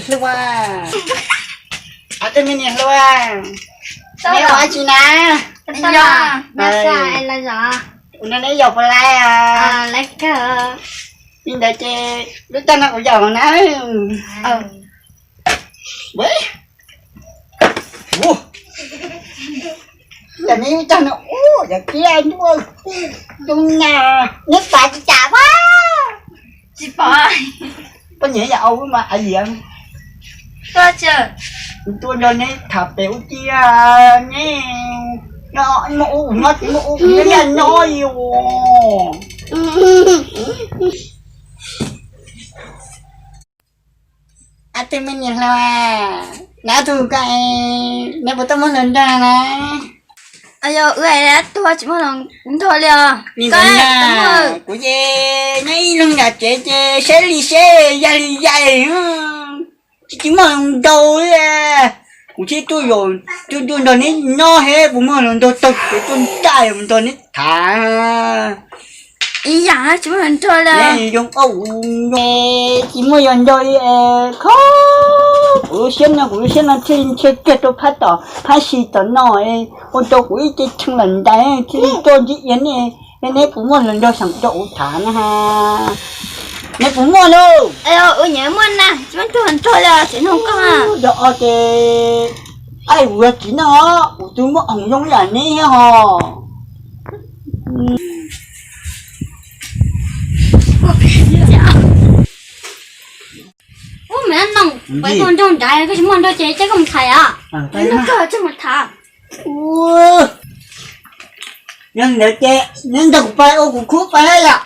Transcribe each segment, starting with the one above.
Hluas, ob tug me niam hluas, neb ua dab tsi na? Kuv nrog neb yaus puas laib? Li ntawd ces lub caij no kuv yaum na. Yog neb lub caij no ub yog tiag ntuj, zoo na, neb xav tsis cas a. Tsis pom. Poj niam yam au mas a yiam. Tuaj nrog neb tham pem ub tiag, neb nyob ub, nyob ub, neb nyob ub. Ob tug me niam hluas, neb tus ko, neb puas tuaj muab hluas nraug na? Yog wb tuag tsis muaj hluas nraug li os. Kuv ces nyob ib leeg nram tsev ces saib li seb yog li yam, tsis tsis muaj hluas nraug li. Kuv thiaj tuaj, tuaj nrog neb nyob, he puas muaj hluas nraug taug kev tuaj ncaj mus nrog neb tham. Ib yam tsis muaj hluas nraug li. Neb zoo nkauj, tsis muaj hluas nraug li, kho kuv lub siab no, kuv lub siab no thiaj li ntshaw kiag rau phab tom phab si tom no, ua rau kuv ib ce cheej lawm ntais thiaj li tuaj ntsib ia nej. Neb puas muaj hluas nraug xeem rau kuv tham na? Neb puas muaj lauj? Ua nyiam muaj na, tsis muaj tug hluas nraug li txiv nraug koj. Yog os ces, aib, kuv yog txiv neej os, kuv twb muaj hluas nraug zoo li neb thiab hos. Ub, me noog, peb tus nraug nrad koj tsis muaj nraug ces cia koj mus tham os. Nraug koj tsis mus tham. Yog li ntawd ces neb nrog kuv pais ua kuv khub pais yom.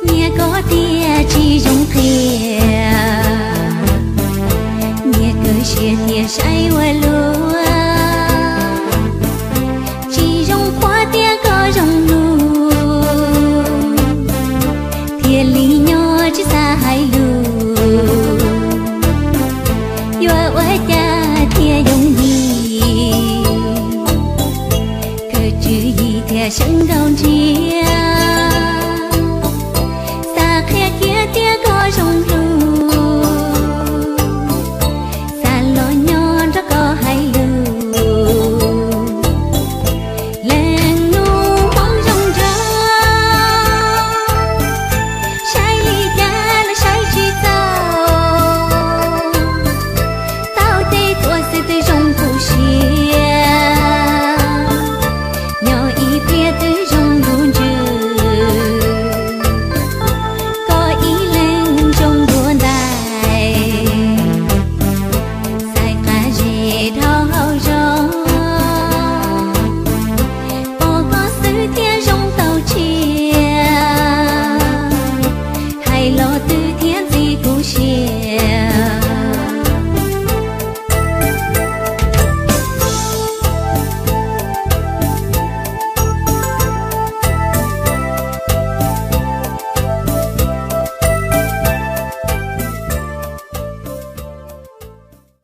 Nyias koj tias tsis zoo qhia, nyias kawg siab tias saib ua luaj. Tsis zoo qhuav tias koj zoo lug, thiaj li nyob tsis xav hais lus. Yuav ua cas thiaj yooj yim, kawg tswv yim thiaj seev nkaus ntsiav. Xav qhia kiag tias koj zoo lug, xav los nyob nrog koj hais lus. Leej nus hmoob zoo nraug, saib li cas los saib tsis txaus. Tau tej tuaj xwb twb zoo tu siab, nyob ib pliag twb zoo lub ntsws. Koj ib leeg zoo dua ntais, xaiv qab zes dhau hau zog. Pom koj xwb thiaj zoo tau tshiab, hais los twb